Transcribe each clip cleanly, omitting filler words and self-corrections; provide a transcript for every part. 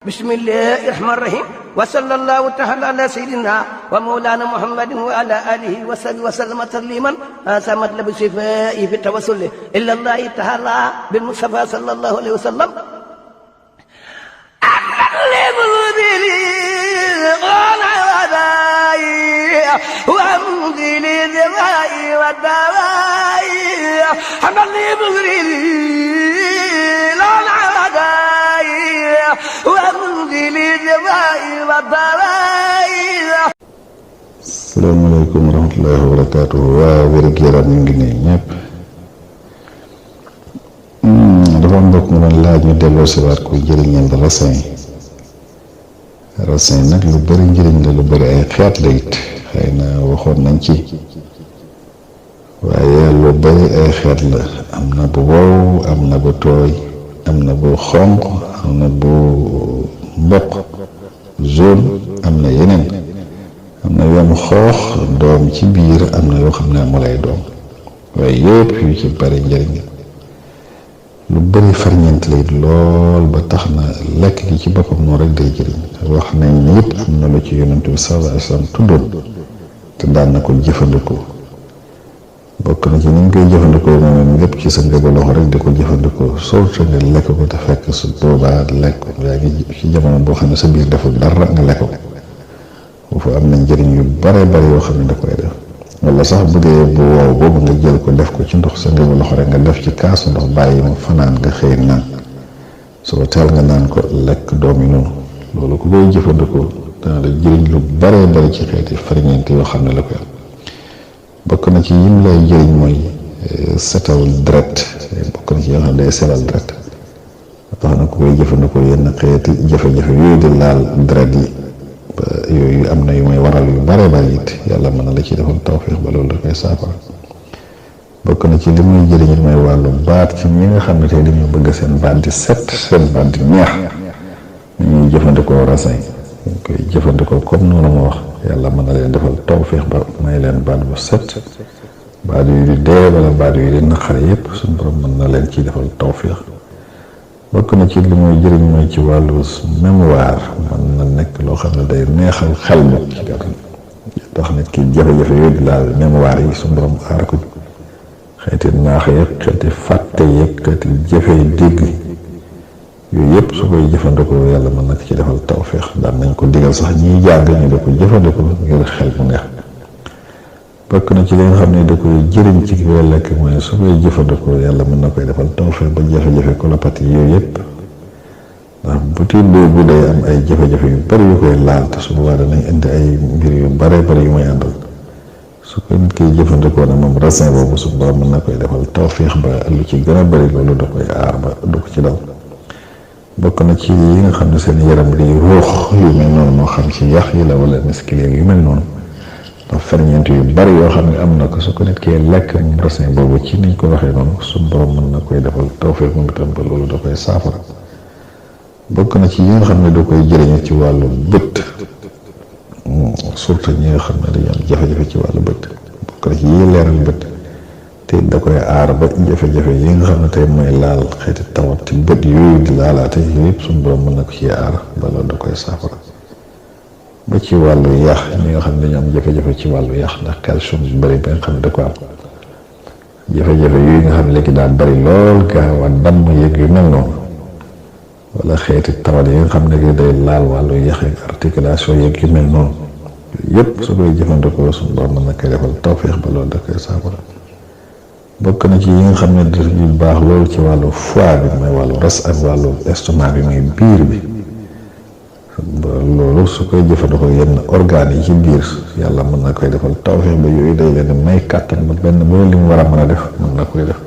bismillahi rahmani rahim wa sallallahu taala ala sayyidina wa mawlana muhammadin wa ala alihi wa sahbihi wa sallama tasliman samat labi shifai fi tawassul illa allahi taala bil mustafa sallallahu alaihi wasallam Assalamualaikum warahmatullahi wabarakatuh. Waa wér-gu-yaram ñu ngi ne ñëpp dafa mbokk mu doon laaj ñu delloo si waat ko njëriñal raisin nag lu bëri njëriñ la, lu bëri ay xeet la it, xëy na waxoon nañ ci, waaye lu bëri ay xeet la. am na bu wow, am na bu tooy, am na bu xonq, am na bu mboq jaune, am na yeneen, am na yom xoox doom ci biir, am na yoo xam ne mu lay doom, waaye yëpp yu ci bëri njëriñ lu bëri farñeent lay lool, ba tax na lekk gi ci boppam noonu rek day jëriñ. wax nañ ne it am na lu ci yonent bi sallallahu alayhi wa sallam tuddoon te daan na ko jëfandikoo. bokk na ci ni ñu koy jëfandikoo moom lépp ci sa ngëba loxo rek di ko jëfandikoo, soo nga lekk ko te fekk su boobaa lekk yaa ngi ci jamono boo xam ne sa biir deful dara nga lekk ko foofu am na njëriñ yu bare bari yoo xam ne da koy def. wala sax bu dee bu wow boobu nga jël ko def ko ci ndox sa ngëba loxo rek nga def ci kaasu ndox bàyyi mu fanaan nga xëy naan, soo teel nga naan ko lekk doom yi noonu. loolu ku koy jëfandikoo dana la jëriñ lu bare bari ci xeeti farñeent yoo xam ne la koy am. bokk na ci yim lay jëriñ mooy setal deret, bokk na ci yoo xam ne day setal deret, tax na ku koy jëfandikoo yenn xeeti jafe-jafe yooyu di laal deret yi, yooyu am na yu may waral yu bare bari it, yàlla mën na la ci defal tawfiix ba loolu da koy saafara. bokk na ci li muy jëriñ it mooy wàllu baat, ci ñi nga xam ne tey dañoo bëgg seen baat di set, seen baat di neex, ñuy jëfandikoo raisin, ñu koy jëfandikoo comme noonu ma wax, yàlla mën na leen defal tawfiix ba may leen baat bu set, baat yu di dee wala baat yu di naqare yépp suñu borom mën na leen ciy defal tawfiix. bokk na ci li muy jëriñ mooy ci wàllu mémoire, mën na nekk loo xam ne day neexal xel mi ci gàttal, tax nit ki jafe-jafe yooyu di laal mémoire yi suñu borom aar ko, xeeti naax yeeg xeeti fàtte yeeg xeeti jafe dégg yooyu yëpp su koy jëfandikoo yàlla mën na ko ci defal tawféex. daan nañ ko digal sax ñiy jàng ñu da ko jëfandikoo ngir xel mu neex. bokk na ci li nga xam ne da koy jëriñ ci koy lekk mooy su koy jëfandikoo yàlla mën na koy defal tawféex ba jafe-jafe colopathie yooyu yëpp, ndax butit boobu day am ay jafe-jafe yu bari yu koy laal, te su boobaa danañ indi ay mbir yu bare bari yu muy àndal. su ko nit koy jëfandikoo nag moom raisin boobu su boobaa mën na koy defal tawféex ba lu ci gën a bari loolu da koy aar ba du ko ci dal. bokk na ci yi nga xam ne seen yaram di ruux yu mel noonu, moo xam ci yax yi la wala muscle yu mel noonu, ndax ferñeent yu bari yoo xam ne am na ko, su ko nit kee lekk moom raisin boobu ci niñ ko waxee noonu, su borom mën na koy defal tawfeex moom itam ba loolu da koy saafara. bokk na ci yi nga xam ne da koy jëriñu ci wàllu bët, surtout ñi nga xam ne dañu am jafe-jafe ci wàllu bët, bokk na ci yi leeral bët te da koy aar ba jafe-jafe yi nga xam ne tey mooy laal xeeti tawat ci bët yooyu di laalaate yooyu yëpp suñu borom mën na ko ci aar ba loolu da koy saafara. ba ci wàllu yax, ñi nga xam ne dañu am jafe-jafe ci wàllu yax, ndax calcium bu bëri ba nga xam ne da ko am, jafe-jafe yooyu nga xam ne léegi daa bëri lool, gaaw a damm yëg yu mel noonu, wala xeeti tawat yi nga xam ne day laal wàllu yax ak articulation yëg yu mel noonu, yëpp su koy jëfandikoo suñu borom mën na koy defal tawféex ba loolu da koy saafara. bokk na ci yi nga xam ne dañuy baax loolu ci wàllu foie bi, mooy wàllu res ak wàllu estomac bi, mooy biir bi. loolu su koy jëfandikoo yenn organes yi ci biir, yàlla mën na koy defal tawfeex ba yooyu day leen may kàttan ba benn ba li mu war a mën a def mën na koy def.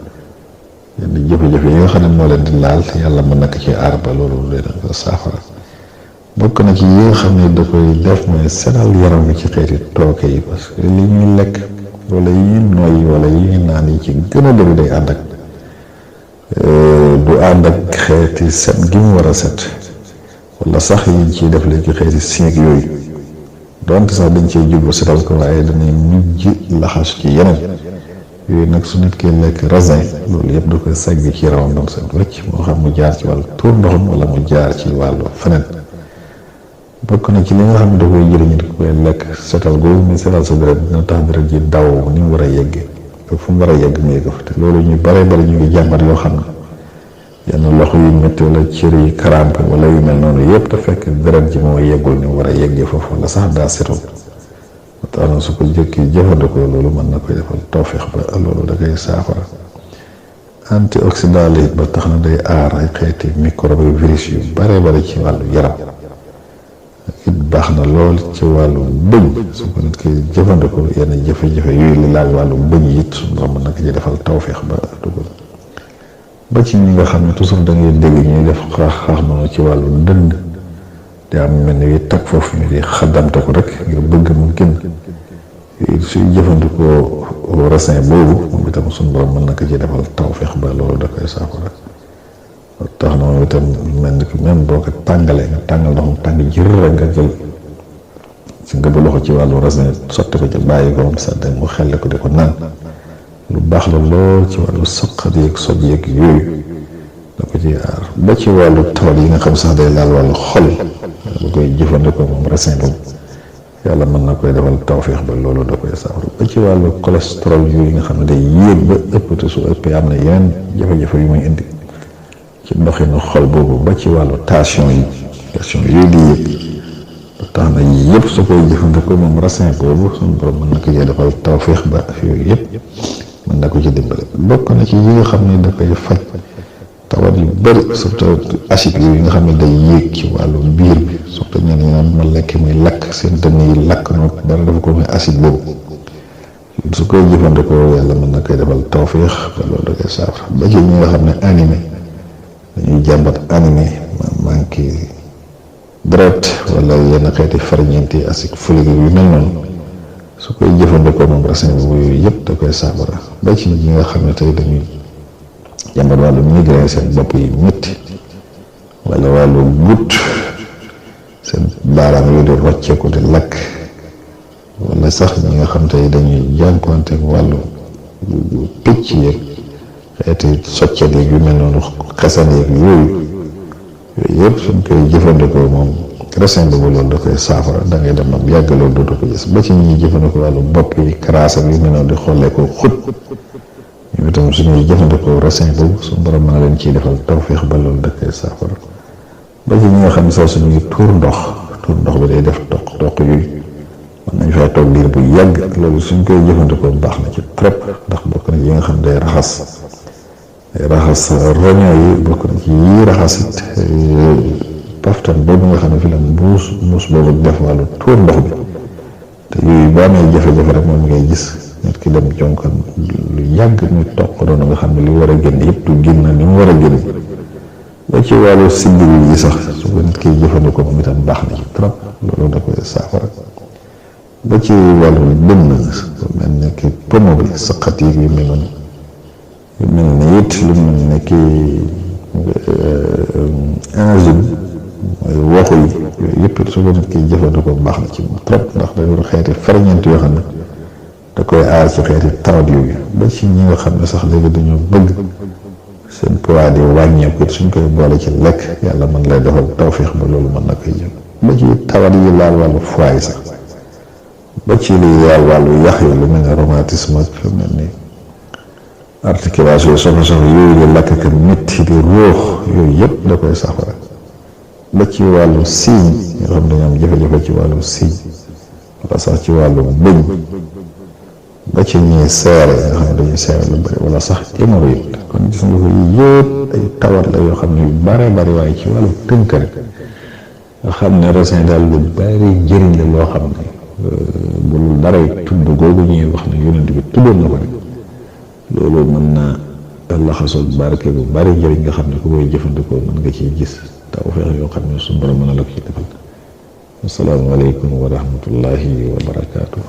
yenn jafe-jafe yi nga xam ne moo leen di laal yàlla mën na ko ci aar ba loolu leen ko saafara. bokk na ci yi nga xam ne da koy def mooy setal yaram bi ci xeeti tooke yi, parce que li ñuy lekk wala yi ñuy noyyi wala yi ñuy naan yi ci gën a bëri day ànd ak du ànd ak xeeti set gi mu war a set, wala sax yi ciy def léegi xeeti siig yooyu, donte sax dañ cee jublu setal ko, waaye dañuy mujj laxas ci yeneen yooyu nag su nit ki lekk raisin loolu yëpp da koy segg ci yaramam doon seen wecc moo xam mu jaar ci wàllu tuur ndoxam wala mu jaar ci wàllu feneen bokk na ci li nga xam ne da koy jëriñ di koy lekk setal googu muy setal sa deret dina tax deret ji daw ni mu war a yeggee fu mu war a yegg mu yegg fa te loolu ñu bare bari ñu ngi jàmbat yoo xam ne yenn loxo yu métti wala cër yi karampe wala yu mel noonu yëpp te fekk deret ji moo yeggul ni mu war a yeggee foofu wala sax daa setul tax na su ko jëkkee jëfandikoo loolu mën na koy defal tawfeex ba loolu da koy saafara antioxydant la it ba tax na day aar ay xeeti microbe yu virus yu bare bari ci wàllu yaram it baax na lool ci wàllu bëñ su ko nit ki jëfandikoo yenn jafe-jafe yooyu li laal wàllu bëñ it suñu borom mën na ko ci defal tawfeex ba dugal ba ci ñi nga xam ne toujours da ngay dégg ñuy def xaax noonu ci wàllu dënd di am mel ni wi tag foofu ñu di xaddamte ko rek ngir bëgg mu génn suy jëfandikoo raisin boobu moom itam suñu borom mën na ko ci defal tawfeex ba loolu da koy saafara tax na moom itam mel ni que même boo ko tàngalee nga tàngal ndox mu tàng jër rek nga jël si nga ba loxo ci wàllu raisin sotti ko ci bàyyi ko moom sàdde mu xelle ko di ko naan lu baax la lool ci wàllu saqat yeeg soj yeeg yooyu da ko ci aar ba ci wàllu tawat yi nga xam sax day laal wàllu xol bu koy jëfandikoo moom raisin boobu yàlla mën na koy defal tawfeex ba loolu da koy saafara ba ci wàllu cholestérol yooyu nga xam ne day yéeg ba ëpp te su ëppee am na yeneen jafe-jafe yu muy indi ci ndoxinu xol boobu ba ci wàllu tension yooyu di yéeg tax na yii yëpp su koy jëfandikoo moom raisin boobu suñu borom mën na ko ci defal tawfeex ba yooyu yëpp mën na ko ci dimbale bokk na ci yi nga xam ne da koy faj tawat yu bëri surtout acide yi nga xam ne day yéeg ci wàllu biir bi surtout ñenn ñi naan ma lekk muy lakk seen dënn yi lakk noonu dara dafa ko muy acide boobu su koy jëfandikoo yàlla mën na koy defal tawfeex ba loolu da koy saafara ba ci ñi nga xam ne animé dañuy jàmbat animé manqué deret wala yenn xeeti ferñeent yi acide folique yu mel noonu su koy jëfandikoo moom raisin boobu yooyu yëpp da koy saafara ba ci ñi nga xam ne tey dañuy jàmbat wàllu migraine seen bopp yi métti wala wàllu gut seen baaraam yooyu di rocceeku di lakk wala sax ñi nga xam tey dañuy jànkuwante wàllu picc yeeg xeeti soccet yeeg yu mel noonu xesan yeeg yooyu yëpp suñ koy jëfandikoo moom raisin boobu loolu da koy saafara da ngay dem am yàgg loolu dootu ko gis ba ci ñi jëfandikoo wàllu bopp yi karaasa yu mel noonu di xollee ko xut ñoom itam suñuy jëfandikoo raisin boobu suñu borom mën na leen ciy defal tawfeex ba loolu da koy saafara ba ci ñi nga xam ne sax suñuy tuur ndox bi day def toq yooyu mën nañ fay toog diir bu yàgg loolu suñ koy jëfandikoo baax na ci trop ndax bokk na ci yi nga xam ne day raxas roño yi bokk na ci yii raxas it paftan boobu nga xam ne fi la muus boobu def wàllu tuur ndox bi te yooyu boo amee jafe-jafe rek moom ngay gis nit ki dem jonkan lu yàgg muy toq doon nga xam ne li war a génn yëpp du génn ni mu war a génn ba ci wàllu siddil yi sax su ko nit kiy jëfandikoo moom itam baax na ci trop loolu da koy saafara ba ci wàllu dënn mel ne ki pomo bi saqat yi yu mel noonu yu mel ne it lu mel ne ki angine mooy waxu yi yooyu yëpp su ko nit kiy jëfandikoo baax na ci trop ndax day war xeeti ferñeent yoo xam ne da koy aar ci xeeti tawat yooyu ba ci ñi nga xam ne sax léegi dañoo bëgg seen poids di wàññeeku it suñ koy boole ci lekk yàlla mën lay defal tawfeex ba loolu mën na koy jël ba ci tawat yi laal wàllu foie yi sax ba ci li laal wàllu yax yi lu mel ne rhumatisme ak lu mel ni articulation soxla yooyu di lakk ak métti di ruux yooyu yëpp da koy saafara ba ci wàllu siiñ nga xam dañu am jafe-jafe ci wàllu siiñ wala sax ci wàllu bëñ ba ci ñuy seere nga xam ne dañuy seere lu bëri wala sax hémorroïde kon gis nga ko yii yëpp ay tawat la yoo xam ne yu bare bari waaye ci wàllu tënk rek nga xam ne raisin daal lu bari njëriñ la loo xam ne bu lu daray tudd googu ñuy wax ne yonent bi tuddoon na ko rek loolu mën naa laxasoo barke bu bari njëriñ nga xam ne ku koy jëfandikoo mën nga ciy gis tawfeex yoo xam ne suñu borom mën na la ko ci defal asalaamaaleykum wa rahmatullahi wa barakaatu.